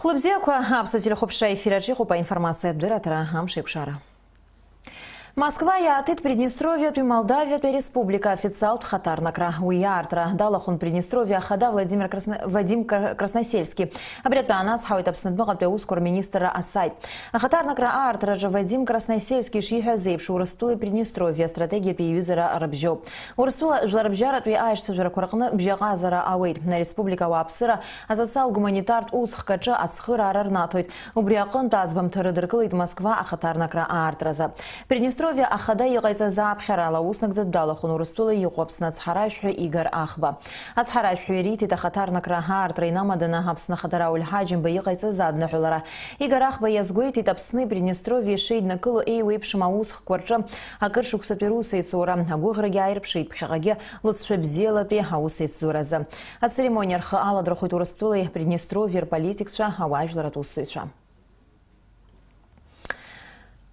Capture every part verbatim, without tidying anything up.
Хәлыбзиақәа, аԥсуа телехәаԥшра ефир аҿы иҟоуп аинформациатә дырраҭара Амш еиқәшара. Москва иааҭит Приднестровиатәи Молдавиатәи Ареспублика официалтә хаҭарнакра. Уи иаартра далахәын Приднестровиа ахада Владимир Красно-, Вадим Кра-, Красносельски. Абри атәы аанацҳауеит Аԥснытәыҟатәи аусқәа рминистрра асайт. Ахаҭарнакра аартраҿы Вадим Красносельски ишиҳәаз еиԥш, Урыстәылеи Приднестровиа астратегиатәи иҩызара рыбжьоуп. Урыстәыла жәларбжьаратәи аишьцәажәарақәа рҟны бжьаҟазара ауеит. Ареспублика ауааԥсыра асоциал-гуманитартә усхк аҿы ацхыраара рнаҭоит. Убри аҟынтә аӡбамҭа рыдыркылеит Москва ахаҭарнакра аартразы. Приднестровиа ахада иҟаиҵаз ааԥхьарала аус нагӡатә далахәын Урыстәыла иҟоу Аԥсны ацҳаражә ҳәа Игор Ахба. Ацҳаражәҳәаҩ ириҭеит ахаҭарнакра аартра инамаданы Аԥсны ахадарауль Ҳаџьымба иҟаиҵаз адныҳәалара. Игор Ахба иазгәеиҭеит, Аԥсни Приднестровиеи шеиднакыло еиуеиԥшым аусхқәа рҿы акыр шықәсатәи русеицура, агәыӷрагьы ааирԥшит ԥхьаҟагьы лыҵшәа бзиалатәи аусеицуразы. Ацеремониа рхы аладырхәит Урыстәылеи Приднестровиеи рполитикцәа, ауаажәларратә усзуҩцәа.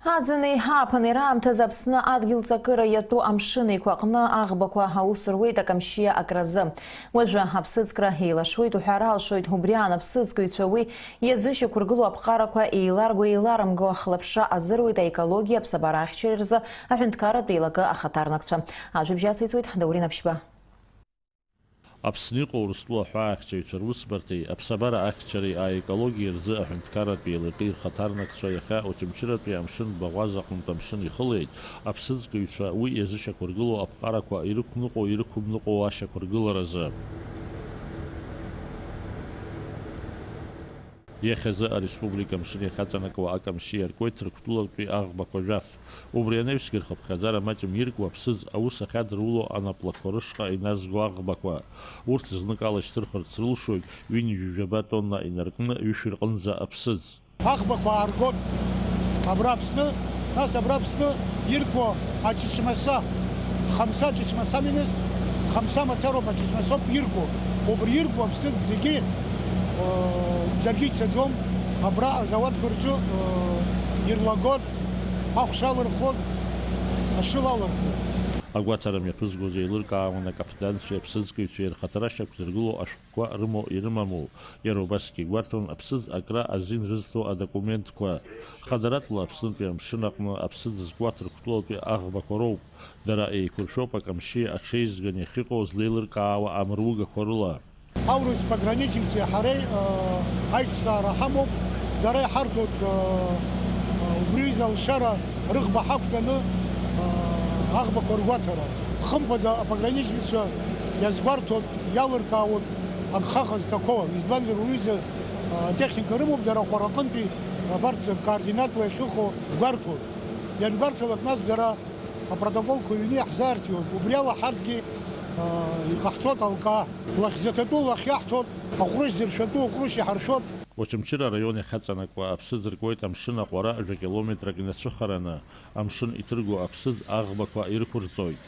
Аӡыни ааԥыни раамҭазы Аԥсны адгьыл ҵакыра иатәу амшын еиқәаҟны аӷбақәа аус руеит акамшьиа акразы. Уажәы аԥсыӡкра еилашуеит уҳәар алшоит, убри аан аԥсыӡкыҩцәа уи иазышьақәыргылоу аԥҟарақәа еиларго-еиларымго ахылаԥшра азыруеит аекологиа аԥсабара ахьчареи рзы аҳәынҭқарратә еилакы ахаҭарнакцәа. Ажәабжь ациҵоит Даурен Аԥшьба. Аԥсны иҟоу Урыстәыла аҳәаахьчаҩцәа русбарҭеи аԥсабара ахьчареи аекологиеи рзы аҳәынҭқарратә еилакы ирхаҭарнакцәа иахьа Очамчыратәи амшын баӷәаза аҟынтә амшын ихылеит, аԥсыӡкыҩцәа уи иазышьақәыргылоу аԥҟарақәа ирықәныҟәо, ирықәымныҟәо ашьақәыргыларазы. Иахьазы ареспублика амшын иахьаҵанакуа акамшьы иаркуеит Ҭырқәтәылатәи аӷбақәа жәаф. Убри анаҩсгьы рхыԥхьаӡара маҷым иркуа аԥсыӡ аус ахьадыруло анаплакқәа рышҟа иназго аӷбақәа. Урҭ зныкала ишьҭырхырц рылшоит ҩынҩажәаба тонна инаркны ҩышә рҟынӡа аԥсыӡ. Аӷбақәа ааргоит абра Аԥсны, нас абра Аԥсны иркуа ачычмаса, хамса чычмаса минус, хамса мацароуп, ачычмасоуп иркуа. Убри иркуа аԥсыӡ зегьы, э, џьаргьы ицаӡом, абра азауадқәа рҿы, э, ирлагоит, ахәша алырхуеит, ашыла алырхуеит. Агәаҭара мҩаԥызгоз еилыркаауан акаԥданцәеи аԥсыӡкыҩцәеи рхаҭара шьақәзыргыло ашәҟәқәа рымоу ирымаму. Иара убасгьы игәарҭон аԥсыӡ акра азин рызҭо адокументқәа. Хадаратәла Аԥснытәи амшын аҟны аԥсыӡ зкуа Ҭырқәтәылатәи аӷбақәа роуп. Дара еиқәыршәоуп акамшьы аҽеизган иахьыҟоу злеилыркаауа амругақәа рыла. Аурыс пограничникцәеи ҳареи, э, аиҿцаара ҳамоуп, дара иҳарҭоит, э, э, убри аҩыза алшара рыӷба ҳақәтәаны, э, аӷбақәа ргәаҭара. Хымԥада апограничникцәа иазгәарҭоит, иалыркаауеит агха ҟазҵақәоу, избанзар, уҩыза, э, атехника рымоуп, дара ахәараҟынтәи абарҭ координатла иахьыҟоу гәарҭоит. Иангәарҭалак, нас дара апротоколқәа ҩны иаҳзаарҭиуеит. Убри ала ҳарҭгьы, аа, иҟаҳҵоит алкаа. Лахьӡаҭатәу лахь иаҳҭоит, аҟәрышь зыршәатәу аҟәрышь иҳаршәоит. Очамчыра араион иахьаҵанакуа аԥсыӡ ркуеит амшын аҟәара жәа километрак инацәыхараны, амшын иҭырго аԥсыӡ аӷбақәа ирықәырҵоит.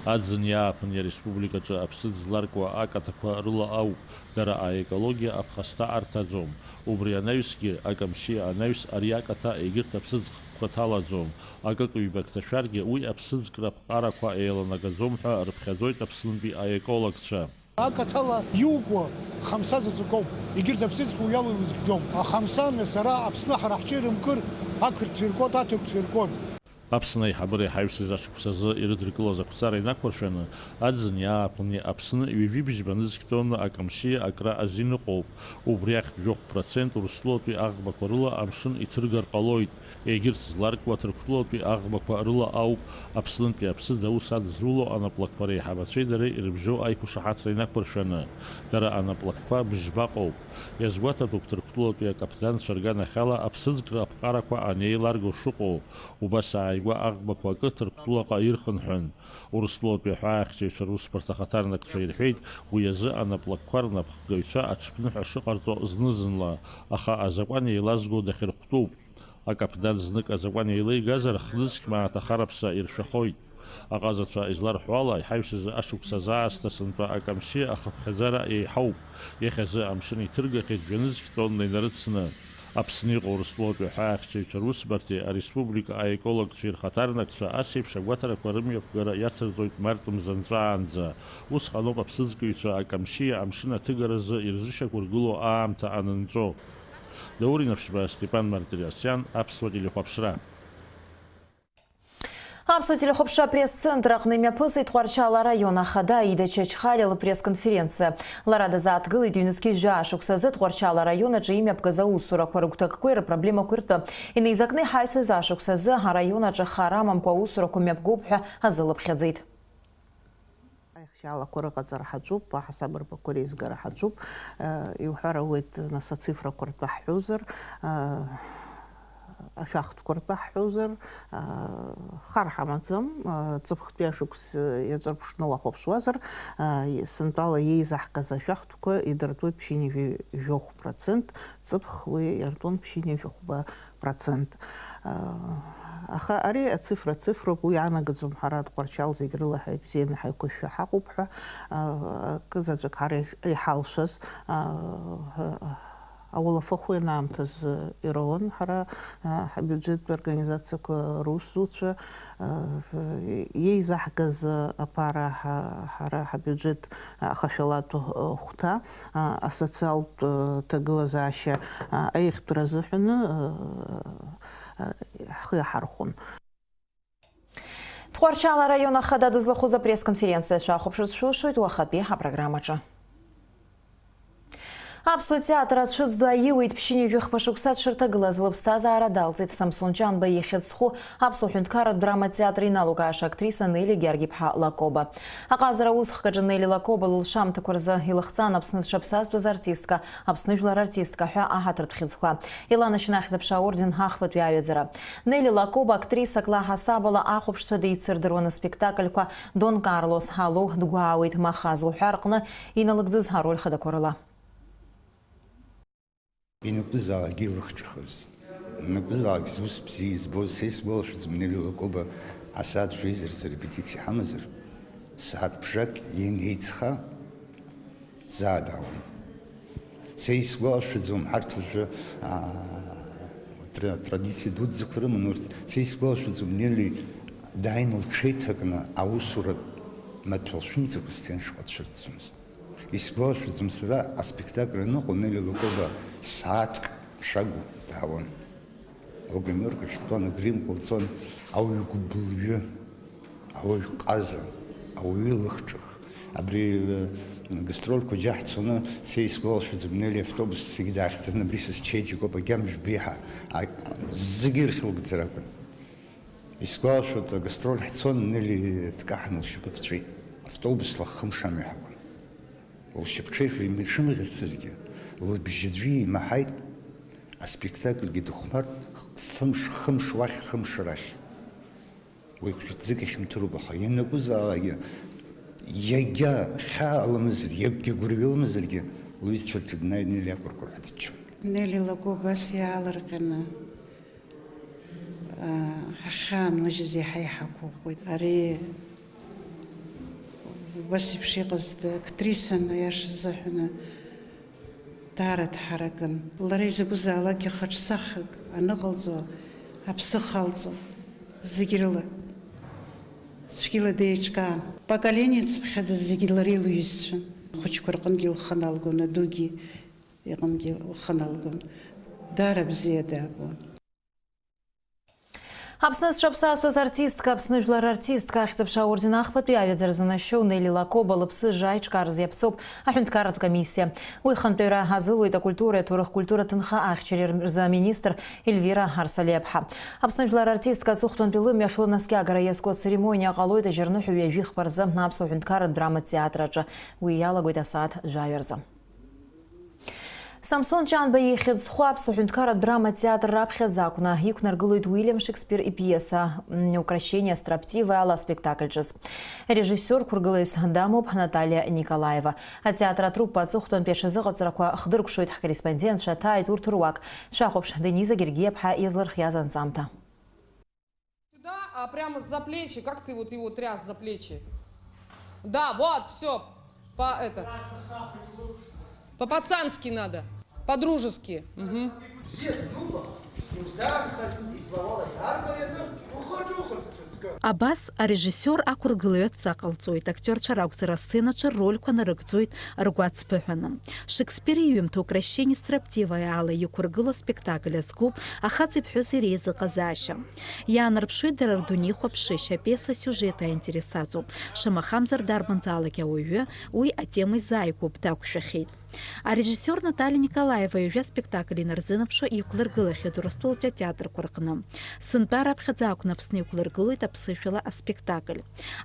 Аӡын иааԥын ареспубликаҿы аԥсыӡ зларкуа акаҭақәа рыла ауп. Дара аекологиа аԥхасҭа арҭаӡом. Убри анаҩсгьы, акамшьы анаҩс ари акаҭа егьырҭ аԥсыӡ хкқәа ҭалаӡом. Акык-ҩбак ҭашәаргьы уи аԥсыӡкра аԥҟарақәа еиланагаӡом ҳәа рыԥхьаӡоит Аԥснынтәи аекологцәа. Акаҭала иукуа хамса заҵәык ауп, егьырҭ аԥсыӡқәа уи ала иузкӡом. Ахамса, нас, ара Аԥсны ҳара ҳҿы ирымкыр, ақырҭцәа иркуеит, аҭырқәцәа иркуеит. Аԥсны аиҳабыреи ҳаҩсыз ашықәсазы ирыдыркылаз ақәҵара инақәыршәаны, аӡыни ааԥыни Аԥсны ҩажәи бжьба нызқь тонна акамшьы акра азин ыҟоуп. Убри ахьтә жәохә процент Урыстәылатәи аӷбақәа рыла амшын иҭыргар ҟалоит. Егьырҭ зларкуа Ҭырқәтәылатәи аӷбақәа рыла ауп. Аԥснынтәи аԥсыӡ аус адызуло анаплакқәа реиҳабацәеи дареи ирыбжьоу аиқәшаҳаҭра инақәыршәаны. Дара анаплакқәа быжьбаҟоуп. Иазгәаҭатәуп Ҭырқәтәылатәи акаԥданцәа рганахьала аԥсыӡкра аԥҟарақәа анеиларго шыҟоу. Убас ааигәа аӷбақәа акы Ҭырқәтәылаҟа ирхынҳәын. Урыстәылатәи аҳәаахьчаҩцәа русбарҭа ахаҭарнакцәа ирҳәеит, уи азы анаплакқәа рнапхгаҩцәа аҽԥныҳәа шыҟарҵо зны-зынла, аха азакәан еилазго дахьырхәтәуп. Акаԥдан знык азакәан еилеигазар, хнызқь мааҭ ахараԥса иршәахоит. Аҟазацәа изларҳәо ала, иҳаҩсыз ашықәсазы аасҭа сынтәа акамшьы ахыԥхьаӡара еиҳауп. Иахьазы амшын иҭыргахьеит жәанызқь тонна инарыцны. Аԥсны иҟоу Урыстәылатәи аҳәаахьчаҩцәа русбарҭеи ареспублика аекологцәеи рхаҭарнакцәа ас еиԥш агәаҭарақәа рымҩаԥгара иацырҵоит март мза нҵәаанӡа. Ус ҟаноуп аԥсыӡкыҩцәа акамшьи амшын аҭыгаразы ирзышьақәыргылоу аамҭа анынҵәо. Даур Инаԥшьба, Степан Мартириосиан, Аԥсуа телехәаԥшра. Аԥсуа телехәаԥшра апресс-центр аҟны имҩаԥысит Тҟәарчал араион ахада Аида Чачхалиа лпресс-конференциа. Лара дазааҭгылеит ҩнызқьи жәаа шықәсазы Тҟәарчал араион аҿы имҩаԥгаз аусурақәа рыгәҭакқәеи рпроблемақәеи ртәы. Инеизакны иҳаҩсыз ашықәсазы араион аҿы хар амамкәа аусурақәа мҩаԥгоуп ҳәа азылыԥхьаӡеит. Аихшьаалақәа рыҟаҵара ҳаҿуп, аҳасабырбақәа реизгара ҳаҿуп. Э, иуҳәар ауеит, нас, ацифрақәа ртәы ҳҳәозар, э, ашәахтәқәа ртәы ҳҳәозар, э, хар ҳамаӡам, э, ҵыԥхтәи ашықәс иаҿырԥшны уахәаԥшуазар, э, сынтәала иеизаҳгаз ашәахтәқәа идыртәоит ԥшьынҩажәи жәохә процент, ҵыԥх уи иартәон ԥшьынҩажәи хәба процент. Аха ари ацифра цифроуп, уи анагаӡом ҳара Тҟәарчал зегь рыла ҳаибзианы ҳаиқәышәшәа ҳаҟоуп ҳәа, акы заҵәык ҳара иҳалшаз, ауалафахә ианаамҭаз ирауан ҳара, ҳабиуџьеттә организациақәа русзуҩцәа, иеизаҳгаз аԥара ҳара ҳабиуџьет ахашәалатәу хәҭа, асоциалтә ҭагылазаашьа аиӷьтәра азыҳәаны ҳхы иаҳархәон. Тҟәарчал араион ахада дызлахәыз апресс-конференциа шәахәаԥшырц шәылшоит уахатәи ҳапрограммаҿы. Аԥсуа театр ацәыӡ ду аиуеит, ԥшьынҩажәи хԥа шықәса дшырҭагылаз лыԥсҭазаара далҵит Самсон Ҷанба ихьӡ зху Аԥсуа ҳәынҭқарратә драматә театр иналукааша актриса Нели Георги-иԥҳа Лакоба. Аҟазара аусхкаҿы Нели Лакоба лылшамҭақәа рзы илыхҵан Аԥсны зҽаԥсазтәыз артистка, Аԥсны жәлар артистка ҳәа аҳаҭыртә хьыӡқәа. Иланашьан ахьӡ-аԥша аорден ахԥатәи аҩаӡара. Нели Лакоба актрисак лаҳасабала ахәаԥшцәа деицырдыруан аспектакльқәа Дон Карлос, Алоу, Дгәаауеит, Махаз уҳәа рҟны иналыгӡоз ароль хадақәа рыла. Ианакәызаалакгьы илыхҿыхыз, ианакәызаалак зус бзиа избоз, са исгәалашәаӡом, Нели Лакоба асааҭ жәеиза рзы репетициа ҳамазар, сааҭ бжак ианеиҵха, заа даауан. Са исгәалашәаӡом, ҳарҭ уажәы, аа, тра-, традициа дуӡӡақәа рыман урҭ. Са исгәалашәаӡом, Нели дааины лҽеиҭакны аусуратә маҭәа лшәымҵакәа асцена шҟа дцәырҵӡомызт. Исгәалашәаӡом сара аспектакль аныҟоу, Нели Лакоба сааҭк ԥшагу даауан. Лгримерка ҿтәан, агрим ҟалҵон, ауаҩ гәыбылҩы, ауаҩ ҟаза, ауаҩы лыхҿых. Абри, э, гастрольқәа џьаҳцоны, са исгәалашәаӡом, Нели автобус зегьы даахьӡаны, абри са счеиџьыкоуп, агьама жәбеиҳа, а, зегьы ирхьылгӡар акәын. Исгәалашәоит, агастроль ҳцон, Нели дкаҳан лшьапы ԥҵәеит. Автобус лахымш амҩа ҳақәын. Лшьапҽеиқәа имшымӷьыцызгьы, лыбжьы аӡәы имаҳаит, аспектакльгьы дыхәмарт, фымш, хымш уахь, хымш арахь. Уи хәыҷӡык ихьымҭыруп, аха ианакәызаалакгьы, иагьа хьаа лымазаргьы, иагьа гәырҩа лымазаргьы, лҩызцәа рҿы днаҩны илеиқәыркәырҳәа дыччон. Нели Лакоба ас иаалырҟьаны, аа, ҳахьаанужьыз иаҳа-иаҳа ҳгәыӷуеит. Ари убас еиԥш иҟаз актрисан, аиаша азыҳәаны, даара дҳаракын. Лара изакәызаалакгьы хаҿсахак аныҟалҵо, аԥсы халҵо, зегь рыла цәгьала деиҿкаан. Поколение цыԥхьаӡа зегь лара илҩызцәан. Ахәыҷқәа рҟынгьы лхы налгон, адугьы иҟынгьы лхы налгон. Даара бзиа дабон. Аԥсны зҽаԥсазтәыз артистка, Аԥсны жәлар рартистка ахьӡ-аԥша аорден ахԥатәи аҩаӡара занашьоу Нели Лакоба лыԥсы жа аиҿкаараз иаԥҵоуп аҳәынҭқарратә комиссиа. Уи хантәаҩра азылуеит акультуреи аҭоурых-культура ҭынха ахьчареи рзы аминистр Ельвира Арсалиаԥҳа. Аԥсны жәлар рартистка аҵыхәтәантәи лымҩахь лынаскьагара иазку ацеремониа ҟалоит ажьырныҳәа ҩажәи хԥа рзы Аԥсуа ҳәынҭқарратә драматә театр аҿы. Уи иалагоит асааҭ жәаҩа рзы. Самсон Ҷанба ихьӡ зху Аԥсуа ҳәынҭқарратә драматә театр раԥхьаӡа акәны иқәнаргылоит Уильям Шекспир ипиеса, м, Укрощение строптивой ала аспектакль ҿыц. Режиссиор қәыргылаҩыс дамоуп Наталиа Николаева. Атеатр атруппа аҵыхәтәантәи аҽазыҟаҵарақәа хдыркәшоит ҳкорреспондентцәа, ҭааит урҭ руак. Шәахәаԥш, Дениза Гергиаԥҳа иазлырхиаз анҵамҭа. Сюда, а, прямо за плечи. Как ты вот его тряс за плечи? Да, вот, всё. По, это, по-пацански надо. По-дружески. Мгм. Абас арежиссиор ақәыргылаҩ адҵа ҟалҵоит, актиорцәа ракәзар, асценаҿы ррольқәа нарыгӡоит ргәаҵԥыҳәаны. Шекспир иҩымҭа Украшение строптивое ала иқәыргылоу аспектакль азкуп ахаҵеи ԥҳәыси реизыҟазаашьа. Иаанарԥшуеит дара рдунеихәаԥшышьа, апиеса асиужет аинтерес аҵоуп, шамахамзар дарбанзаалак ауаҩы уи атема изааигәоуп, дақәшәахьеит. Арежиссиор Наталиа Николаева ҩажәа спектакль инарзынаԥшуа иқәлыргылахьеит Урыстәылатәи атеатрқәа рҟны. Сынтәа раԥхьаӡа акәны Аԥсны иқәлыргылоит аԥсышәала аспектакль.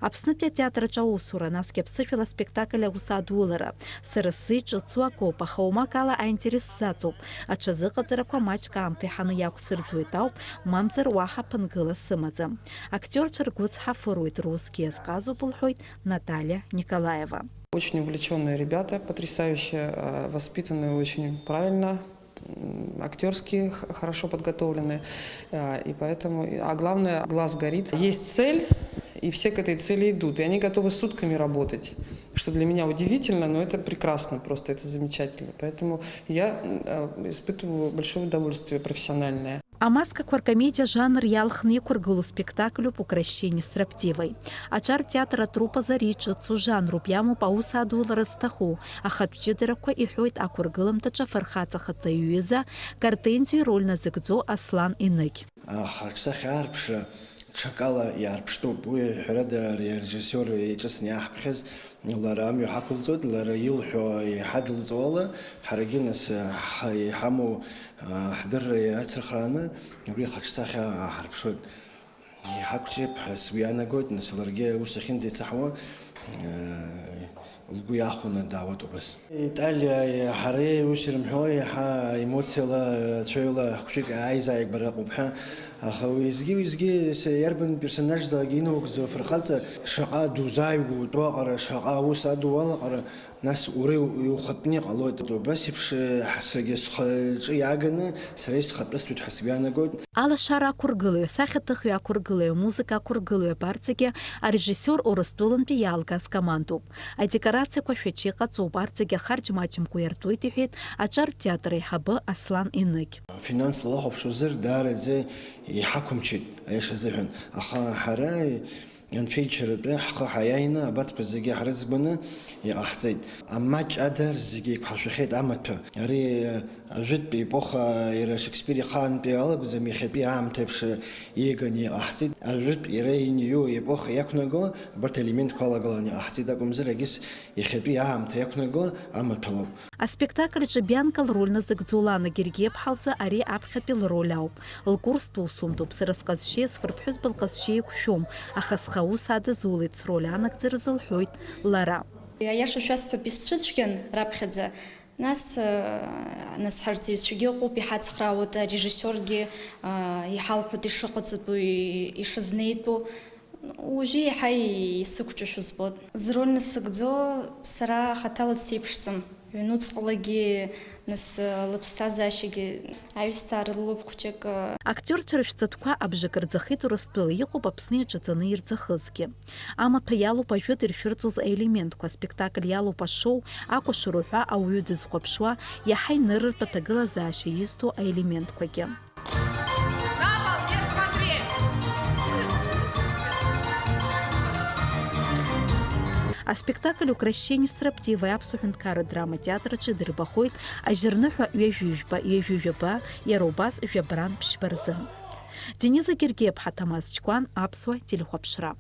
Аԥснытәи атеатраҿы аусура, насгьы аԥсышәала аспектакль аус адулара сара сзы иҿыцу акоуп, аха уамак ала аинтерес сзаҵоуп. Аҽазыҟаҵарақәа маҷк аамҭа иҳаны иақәсырӡуеит ауп, мамзар уаҳа ԥынгыла сымаӡам. Актиорцәа ргәы цҳафыруеит, русгьы иазҟазоуп, лҳәоит Наталиа Николаева. Очень увлечённые ребята, потрясающе, э, воспитанные, очень правильно, м, актёрски х-, хорошо подготовлены, э, и поэтому, а главное, глаз горит. Есть цель, и все к этой цели идут, и они готовы сутками работать, что для меня удивительно, но это прекрасно, просто это замечательно. Поэтому я, м, э, испытываю большое удовольствие профессиональное. Амаскақәа ркомедиа ажанр иалхны иқәыргылоу спектакльуп Украшение строптивой. Аҿар театр атруппазы ари иҿыцу жанруп, иамоуп аус адулара зҭаху, ахатә ҷыдарақәа, иҳәоит ақәыргыламҭаҿы афырхаҵа хаҵаҩ иҩыза Гортензио ироль назыгӡо Аслан Еныгь. Ахаҿсахьа аарԥшра ҽакала иаарԥштәуп. Уи, ҳәарада, ари арежиссиор иҿыцны иааҳԥхьаз лара амҩа ҳақәылҵоит, лара илҳәо иҳадылҵо ала, ҳарагьы нас ҳа-, иҳамоу, а, ҳдырра иацырхрааны, уи ахаҿсахьа ааҳарԥшуеит. Иҳақәҿиап ҳәа сгәы иаанагоит, нас ларгьы аус ахьынӡаицаҳауа, э, лгәы иахәаны даауеит убас. Италиа, ҳареи ус ирымҳәо, еиҳа аемоциала, ацәаҩала хәҷык ааизааигәара ыҟоуп ҳәа. Аха уеизгьы-уеизгьы са-, иарбан персонажзаалак инаугӡо афырхаҵа шаҟа дузааигәоу аҟара, шаҟа аус адуу алаҟара, нас уара иу-, иухатәны иҟалоит. Убас еиԥш, э, ҳа-, саргьы схаҿы иааганы сара исхатәыстәуеит ҳәа сгәы иаанагоит. Алашара ақәыргылаҩ, асахьаҭыхҩы ақәыргылаҩ, амузыка ақәыргылаҩ абарҭ зегьы арежиссиор Урыстәылантәи иаалгаз командоуп. Адекорациақәа шәача иҟаҵоуп, арҭ зегьы ахарџь маҷымкәа иартуеит, иҳәеит аҿар театр аиҳабы Аслан Еныгь. Афинанс лахәаԥшуазар, даараӡа иҳақәымчит, аиаша азыҳәан. Аха ҳара Анцәа ичаратәы ҳхы ҳаиааины абарҭқәа зегьы ҳрыӡбаны иҟаҳҵеит. Амаҷ ада зегьы еиқәҳаршәахьеит амаҭәа. Ари ажәытәтәи епоха иара Шекспир ихаантәи алакәӡам, иахьатәи аамҭа еиԥш ииганы иҟаҳҵеит. Ажәытә иара иниу епоха иақәнаго абарҭ аелементқәа алагаланы иҟаҳҵеит акәымзар, егьыс иахьатәи аамҭа иақәнаго амаҭәа лоуп. Аспектакль аҿы Бианка лроль назыгӡо Лана Гергиаԥҳа лзы ари аԥхьатәи лроль ауп. Лкурстә усумҭоуп, сара сҟазшьеи асфырԥҳәызба лҟазшьеи еиқәшәом, аха схы аус адызулеит сроль анагӡаразы, лҳәоит лара. Аиаша шәасҳәап, исцәыцәгьан раԥхьаӡа, нас, э, нас ҳарҵаҩцәагьы ыҟоуп, иҳацхраауеит, арежиссиоргьы, э, иҳалҳәоит ишыҟаҵатәу, и-, ишызнеитәу. Уажәы еиҳа исықәҿашәо збоит. Зроль насыгӡо сара хаҭала дсеиԥшӡам. Ҩнуҵҟалагьы, нас, лыԥсҭазаашьагьы аҩсҭаара лоуп хәҷык. Актиорцәа рышәҵатәқәа абжак рӡахеит Урыстәыла, иҟоуп Аԥсны иаҿаҵаны ирӡахызгьы. Амаҭәа иалоуп ажәытә иршәырҵоз аелементқәа, аспектакль иалоуп ашоу, акәашара ҳәа ауаҩы дызхәаԥшуа, иаҳа инырыртә аҭагылазаашьа изҭо аелементқәагьы. На пол не смотреть! Аспектакль Украшение строптивой аԥсуа ҳәынҭқарратә драма театр аҿы идырбахоит ажьырныҳәа ҩажәи жәба, ҩажәи жәаба, иара убас жәабран ԥшьба рзы. Дениза Гергиаԥҳа, Ҭамаз Ҷкәан, Аԥсуа телехәаԥшра.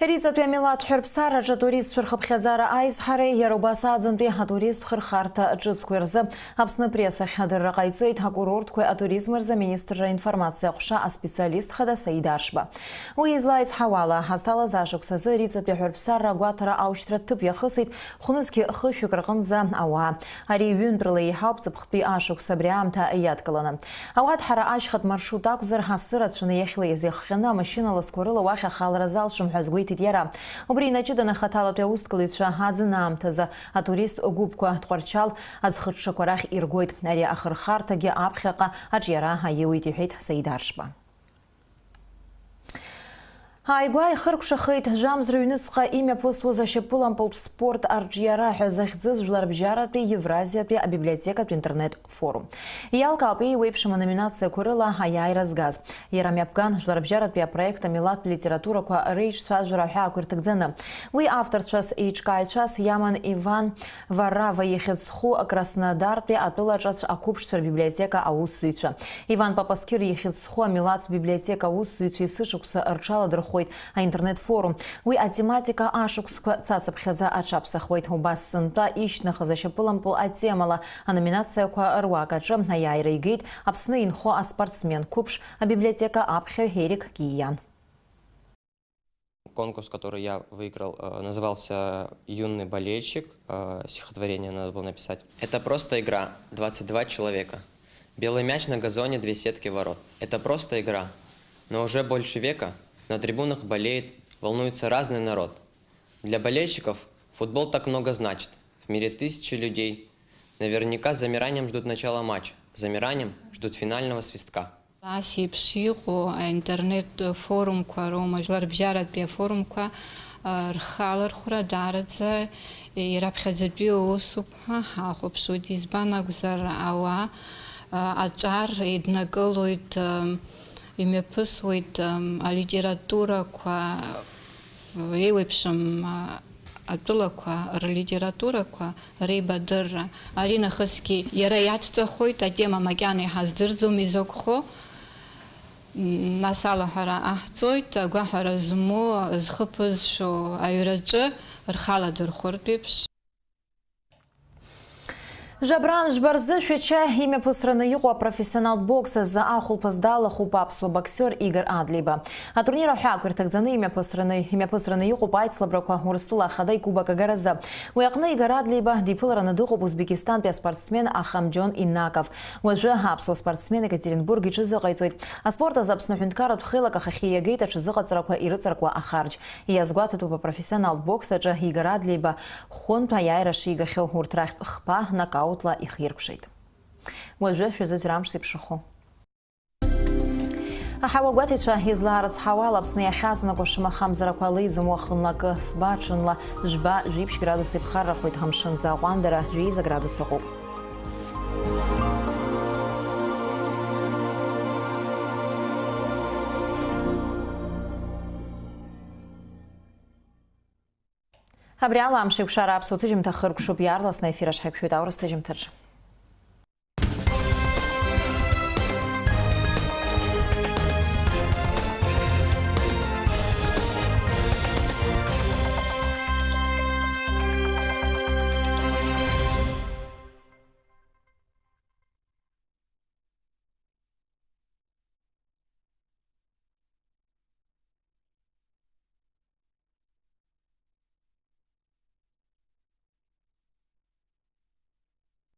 Ириҵатәи амилаҭ ҳәырԥсараҿы атуристцәа рхыԥхьаӡара аизҳареи иара убас аӡынтәи атуристтә хырхарҭа ҿыцқәеи рзы Аԥсны апрессахь адырра ҟаиҵеит акурортқәеи атуризми рзы аминистрра информациа аҟәша аспециалист хада Саид Аршба. Уи излаицҳауала, ҳазҭалаз ашықәс азы Ириҵатәи аҳәырԥсарра агәаҭара аушьҭра ҭыԥ иахысит, хәнызқьи хышәҩык рҟынӡа ауаа. Ари ҩынтәрала еиҳауп ҵыԥхтәи ашықәс абри аамҭа иадкыланы. Ауаҭәҳара ашьхатә маршрут акәзар, асы рацәаны иахьлеиз иахҟьаны амашьына ласқәа рыла уахь ахалара залшом ҳәа азгәеиҭеит иара. Убри инаҷыданы ахаҭалатәи аусҭгылаҩцәа аӡын аамҭазы атурист гәыԥқәа Тҟәарчал аӡхыҽҽақәа рахь иргоит. Ари ахырхарҭагьы аԥхьаҟа аҿиара аиуеит, иҳәеит Саид Аршба. Ааигәа ихыркәшахеит жәамз рыҩныҵҟа имҩаԥысуаз ашьапылампылтә спорт арҿиара ҳәа захьӡыз Жәларбжьаратәи Евразиатәи абиблиотекатә интернет-форум. Иалкаауп еиуеиԥшым аноминациақәа рыла аиааира згаз. Иара мҩаԥган Жәларбжьаратәи апроект амилаҭтә литературақәа реиҿцәажәара аҳәаақәа ирҭагӡаны. Уи авторцәас, еиҿкааҩцәас иаман Иван Варрава ихьӡ зху Краснодартәи атәылаҿацә ақәыԥшцәа рбиблиотека аусзуҩцәа. Иван Папасқьыр ихьӡ зху амилаҭтә библиотека аусзуҩцәа есышықәса рҽаладырхәуеит аинтернет-форум. Уи атематика ашықәсқәа цацыԥхьаӡа аҽаԥсахуеит. Убас сынтәа ишьҭнахыз ашьапылампыл атемала аноминациақәа руак аҿы аиааира игеит Аԥсны инхо аспортсмен қәыԥш, абиблиотека аԥхьаҩ Ерик Кииан. Конкурс, который я выиграл, э, назывался «Юный болельщик». Э, стихотворение надо было написать. Это просто игра. Двадцать два человека. Белый мяч на газоне, две сетки ворот. Это просто игра. Но уже больше века на трибунах болеет, волнуется разный народ. Для болельщиков футбол так много значит. В мире тысячи людей. Наверняка с замиранием ждут начала матча. С замиранием ждут финального свистка. Ас еиԥш иҟоу аинтернет-форумқәа роума, жәларбжьаратәи афорумқәа, а, рхалархәра даараӡа ираԥхьаӡатәи усуп ҳәа ҳахәаԥшуеит. Избан акәзар, ауаа, а, аҿар еиднакылоит, а, имҩаԥысуеит, а, алитературақәа, еиуеиԥшым, а, атәылақәа рлитературақәа реибадырра. Ари нахысгьы иара иацҵахоит, атема макьана иҳаздырӡом изакәхо. М, нас алаҳәара аҳҵоит, агәаҳәара змоу, зхы ԥызшәо аҩраҿы рхала дырхәыртә еиԥш. Жәабран жәба рзы Шәача имҩаԥысраны иҟоу апрофессионалтә бокс азы ахәылԥаз далахәуп аԥсуа боксиор Игор Адлеиба. Атурнир аҳәаақәа ирҭагӡаны имҩаԥысраны, имҩаԥысраны иҟоуп аицлабрақәа Урыстәыла ахада икубок агаразы. Уи аҟны Игор Адлеиба диԥылараны дыҟоуп Узбекистантәи аспортсмен Ахамџьон Инаков. Уажәы аԥсуа спортсмен Екатеринбург иҽазыҟаиҵоит. Аспорт азы Аԥсны аҳәынҭқарратә хеилак ахахьы иагеит аҽазыҟаҵарақәа ирыҵаркуа ахарџь. Иазгәаҭатәуп апрофессионалтә бокс аҿы Игор Адлеиба хәынтә аиааира шигахьоу. Урҭ рахьтә хԥа нокаутла ихиркәшеит. Уажәы шәазыӡырҩ амш зеиԥшрахо. Аҳауагәаҭаҩцәа излаарыцҳауа ала, Аԥсны иахьазнакуа шамахамзарақәа леиӡам уахынла акы фба, ҽынла жәба, жәиԥшь градус иԥхаррахоит, амшын аӡы аҟәандара жәеиза градус ыҟоуп. Абри ала амш еиқәшара аԥсуа ҭыжьымҭа хыркәшоуп, иаарласны аефир аҿ ҳаиқәшәоит аурыс ҭыжьымҭаҿ.